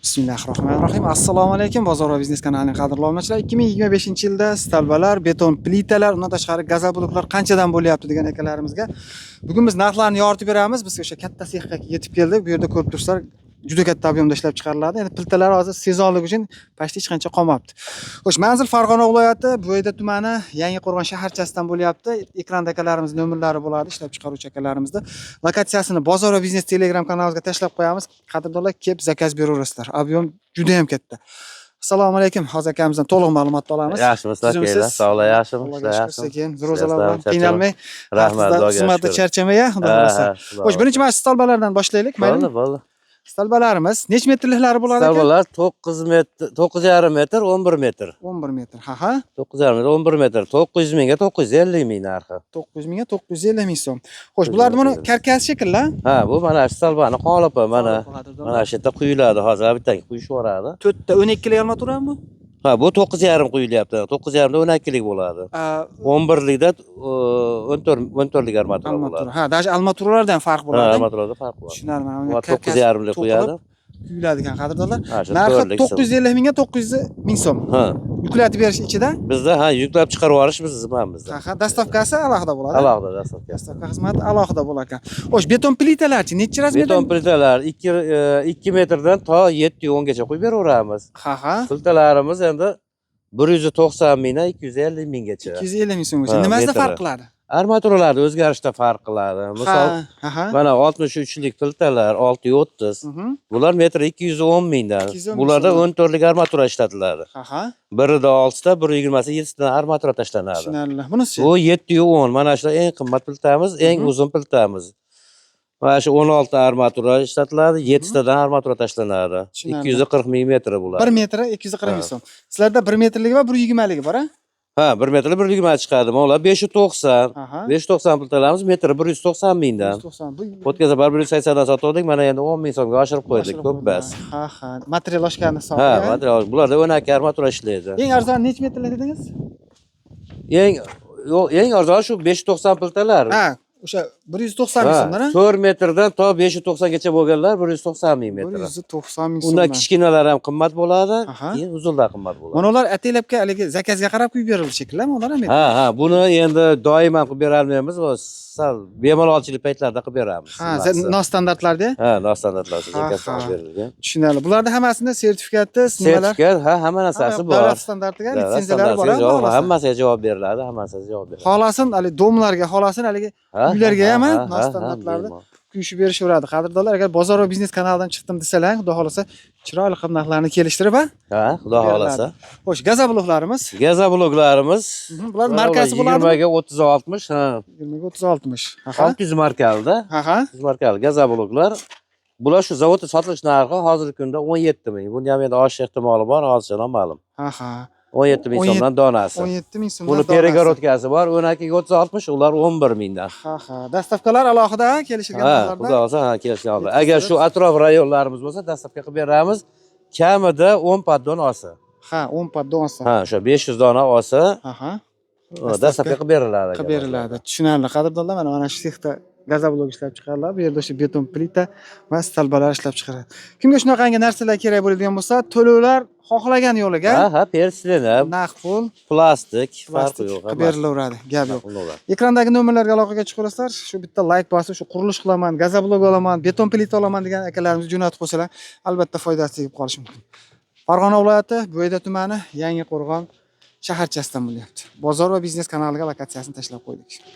Bismillahirrohmanirrohim. Assalomu alaykum, Bozor va biznes kanalining qadrli obunachilar. 2025-yilda stolbalar, beton plitalar, undan tashqari gazobloklar qanchadan bo'lyapti degan akalarimizga bugun biz narxlarni yoritib beramiz. Biz o'sha katta sexga yetib keldik. Bu yerda ko'rib turibsizlar, juda katta объем da ishlab chiqariladi. Endi plitalar hozir sezonlik uchun почти hech qancha qolmabdi. Xo'sh, manzil Farg'ona viloyati, Buvayda tumani, Yangiqo'rg'on shaharchasidan bo'lyapti. Ekranda akalarimiz nomerlari bo'ladi, ishlab chiqaruvchi akalarimizda. Lokatsiyasini Bozor va biznes Telegram kanalimizga tashlab qo'yamiz. Qadrdonlar, kelib заказ beraverasizlar. Объем juda ham katta. Assalomu alaykum. Hozir akamizdan to'liq ma'lumot olamiz. Yaxshimisiz, Tuzumsiz? Akalar? Sog'lar, yaxshimi? Allohga Ishlar shukur, yaxshimi? sekin ro'zalar bilan Charchamang. qiynalmay, Rahmat, Xudoga xizmatda shukur. charchamay, ya, Xudo Ha, xohlasa. ha, Xudo Xo'sh, birinchi mana shu stolbalardan boshlaylik, maylimi? Bo'ldi, bo'ldi. Stolbalarimiz necha metrliklari bo'ladi aka? Stolbalar 9 metr, 9,5 metr, 11 metr. 11 metr. Ha. 9,5 metr, 11 metr. 900 mingga 950 ming narxi. 900 mingga 950 ming so'm. Xo'sh, bularni buni karkas shekilli, Ha, bu mana shu stolbani qolipi, mana. Mana shu yerda quyiladi hozir, bitta quyishib yuboradi. To'rtta 12 lik armaturami bu? Ha, bu 9,5 quyilyapti. 9,5 da 12 lik bo'ladi. 11likda 14 14 lik armatura Armatura. bo'ladi. Ha, даже armaturalardan ham farq Ha, bo'ladi. armaturada farq bor. Tushunarli. Mana Bu karkas 9,5 lik to'qilib quyadi. Quyiladigan, qadrdonlar. Ha, shu Narxi to'rtlik. 950 mingga 900 ming so'm. Ha, Yuklatib berish ichida. Bizda, ha, yuklab chiqarib yuborish biz zimmamizda. Ha, доставка si alohida bo'ladi. Alohida доставка. Доставка xizmati alohida bo'lar ekan. Xo'sh, beton plitalarchi necha размер dan? Beton plitalar 2 metrdan to 7,10 gacha qo'yib beraveramiz. Ha, ha. Plitalarimiz endi 190 mingdan 250 minggacha. 250 ming so'mgacha. Ha, Nimasida metri. Farq qiladi? Armaturalarda o'zgarishda farq qiladi. Misol, Ha, ha. mana 63lik plitalar 630. Bular metri 210 mingdan. 210 ming Bularda so'mdan. 14 lik armatura ishlatiladi. Ha, ha. Birida 6 ta, biri 20 7 tadan armatura tashlanadi. Tushunarli. Bunisi? Bu 710. Mana shular eng qimmat plitamiz, eng uzun plitamiz. Mana shu 16 armatura ishlatiladi, 7 tadan armatura tashlanadi. Tushunarli. 240 ming metri bular. 1 metri 240 ming Ha. so'm. Sizlarda 1 metrligi va 120 ligi bor, a? Ha, 1 metri 120 chiqadi. Mana ular 590. 590 plitalarimiz metri 190 mingdan. 190. Bu O'tgan safar 180 dan sotgandik, mana endi 10 ming so'mga oshirib qo'ydik, oshirib ko'p qo'yildi. bas. Ha. Material oshgani Ha, hisobiga. Material bularda 12 armatura ishlaydi. Eng arzon necha metrlik dedingiz? Eng yo'q, eng arzoni shu 590 plitalar. Ha, o'sha 190 ming Ha, so'mdan, a? 4 metrdan to 590 gacha bo'lganlar 190 ming metr. 190 ming Undan so'mdan. kichkinalari ham qimmat bo'ladi, keyin uzunlar qimmat bo'ladi. Mana ular ataylabga haligi заказ ga qarab quyib berildi shekilli, ular ham. Ha, buni endi doim ham qilib bera olmaymiz, va sal bemalolchilik paytlarida qilib beramiz. Ha, nostandartlarda. Ha, nostandartlar заказ qilib berilgan. Tushunarli. Bularda hammasida sertifikati, nimalar? Sertifikat, ha, hamma narsasi bor. Davlat standartiga Davlat litsenziyalari bor, standartiga ha, javob, xohlasin. Hammasiga javob beriladi, hammasiga javob beriladi. Xohlasin haligi дом larga, xohlasin haligi uylarga ham, ha, nostandartlarda bemalol. Quyishib berishaveradi. Qadrdonlar, agar Bozor va biznes kanalidan chiqdim desalar, Xudo xohlasa chiroyli qilib narxlarni kelishtirib, ha? Ha, Xudo xohlasa. Xo'sh, gazobloklarimiz. Gazobloklarimiz. Bular markasi bo'ladimi? 20 ga 30 60, ha. 20 ga 30 60. Ha. 600 markalida. Ha. 600 markali gazobloklar. Bular shu zavodda sotilish narxi hozirgi kunda 17 ming. Buni ham endi oshish ehtimoli bor, hozircha noma'lum. Ha, ha. 17 ming 17 so'mdan donasi. 17 ming so'mdan. Buni Donasi. перегородка si bor, 12 ga 30 60, ular 11 mingdan. Ha. Доставка lar alohida, ha, kelishilgan Ha, narxlarda. Xudo xohlasa, ha, kelishgan holda. Yetkazib Agar shu atrof rayonlarimiz bo'lsa, доставка qilib beramiz. Kamida 10 поддон olsa. Ha, 10 поддон olsa. Ha, o'sha 500 dona olsa, Ha. Доставка qilib beriladi. Qilib beriladi. Tushunarli. Qadrdonlar, mana shu sexda gazoblok ishlab chiqariladi. Bu yerda o'sha beton plita va stolbalar ishlab chiqariladi. Kimga shunaqangi narsalar kerak bo'ladigan bo'lsa, to'lovlar xohlagan yo'liga Ha, перечисление, naqd pul, plastik, farqi plastik yo'q. qilib berilaveradi. Gap yo'q. Yo'q. Ekrandagi nomerlarga aloqaga chiqaverasizlar. Shu bitta layk bosib, shu qurilish qilaman, gazoblok olaman, beton plita olaman degan akalarimizga jo'natib qo'ysalar, albatta foydasi tegib qolishi mumkin. Farg'ona viloyati, Buvayda tumani, Yangiqo'rg'on shaharchasidan bo'lyapti. Bozor va biznes kanaliga lokatsiyasini tashlab qo'ydik.